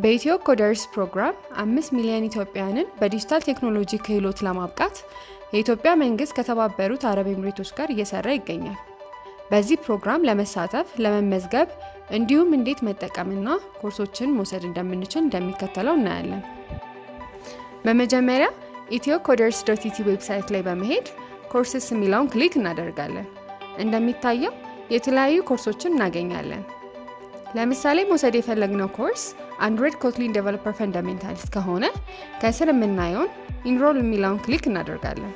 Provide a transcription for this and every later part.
በኢትዮ Coders ፕሮግራም 5 ሚሊዮን ኢትዮጵያውያንን በዲጂታል ቴክኖሎጂ ክህሎት ለማብቃት የኢትዮጵያ መንግስት ከተባበሩት አረብ ኤምሬቶች ጋር እየሰራ ይገኛል። በዚህ ፕሮግራም ለመሳተፍ፣ ለመመዝገብ እንዲሁም እንዴት መጠቀምና ኮርሶችን መውሰድ እንደምንችል እንደሚከተለው እናያለን። በመጀመሪያ ethiocoders.et website ላይ በመሄድ courses የሚለውን click እናደርጋለን። እንደሚታየው የተለያዩ ኮርሶችን እናገኛለን። ለምሳሌ መውሰድ የፈለግነው ኮርስ Android Kotlin Developer Fundamentals ከሆነ ከስር የምናየውን enroll የሚለውን click እናደርጋለን።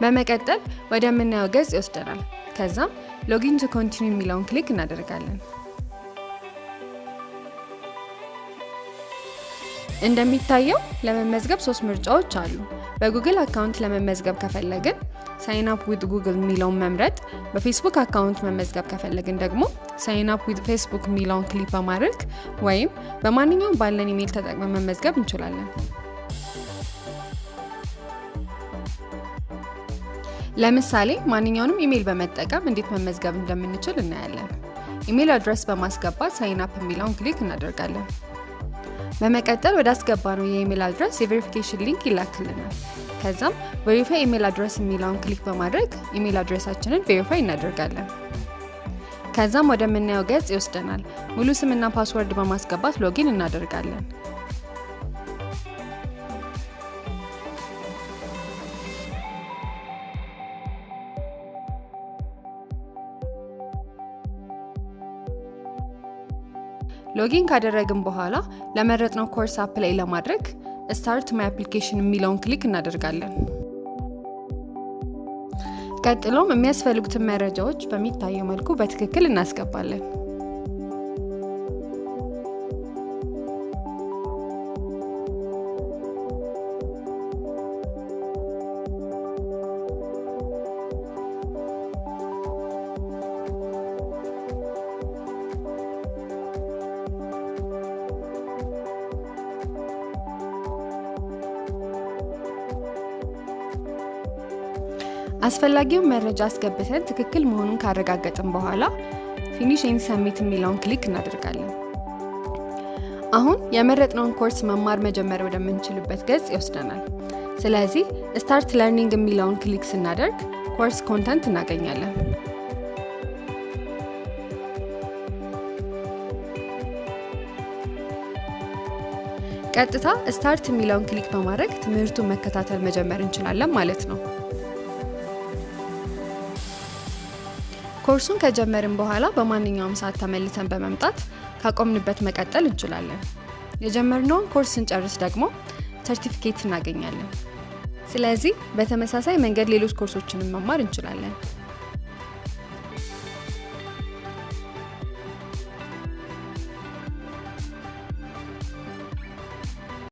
በመቀጠል ወደምናየው ገጽ ይወስደናል። ከዛም login to continue የሚለውን click እናደርጋለን። እንደሚታየው ለመመዝገብ ሶስት ምርጫዎች አሉ። በ Google account ለመመዝገብ ከፈለግን sign up with Google የሚለውን መምረጥ፣ በ Facebook account መመዝገብ ከፈለግን ደግሞ sign up with Facebook የሚለውን click በማድረግ ወይም በማንኛውም ባለን ኢሜይል ተጠቅመን መመዝገብ እንችላለን። ለምሳሌ ማንኛውንም ኢሜይል በመጠቀም እንዴት መመዝገብ እንደምንችል እናያለን። Email address በማስገባት sign up የሚለውን click እናደርጋለን። በመቀጠል ወደ አስገባነው የ email address የ verification link ይላክልናል። ከዛም verify email address የሚለውን click በማድረግ email address ኣችንን verify እናደርጋለን። ከዛም ወደምናየው ገጽ ይወስደናል። ሙሉ ስምና password በማስገባት login እናደርጋለን። Login ካደረግን በኋላ ለመረጥነው ኮርስ apply ለማድረግ start my application የሚለውን click እናደርጋለን። ቀጥሎም የሚያስፈልጉትን መረጃዎች በሚታየው መልኩ በትክክል እናስገባለን። አስፈላጊውን መረጃ አስገብተን ትክክል መሆኑን ካረጋገጥን በኋላ finish and submit የሚለውን click እናደርጋለን። አሁን የመረጥነውን ኮርስ መማር መጀመር ወደምንችልበት ገጽ ይወስደናል። ስለዚህ start learning የሚለውን click ስናደርግ course content እናገኛለን። ቀጥታ start የሚለውን click በማድረግ ትምህርቱን መከታተል መጀመር እንችላለን ማለት ነው። ኮርሱን ከጀመርን በኋላ በማንኛውም ሰዓት ተመልሰን በመምጣት ካቆምንበት መቀጠል እንችላለን። የጀመርነውን ኮርስ ስንጨርስ ደግሞ ሰርቲፊኬት እናገኛለን። ስለዚህ በተመሳሳይ መንገድ ሌሎች ኮርሶችንም መማር እንችላለን።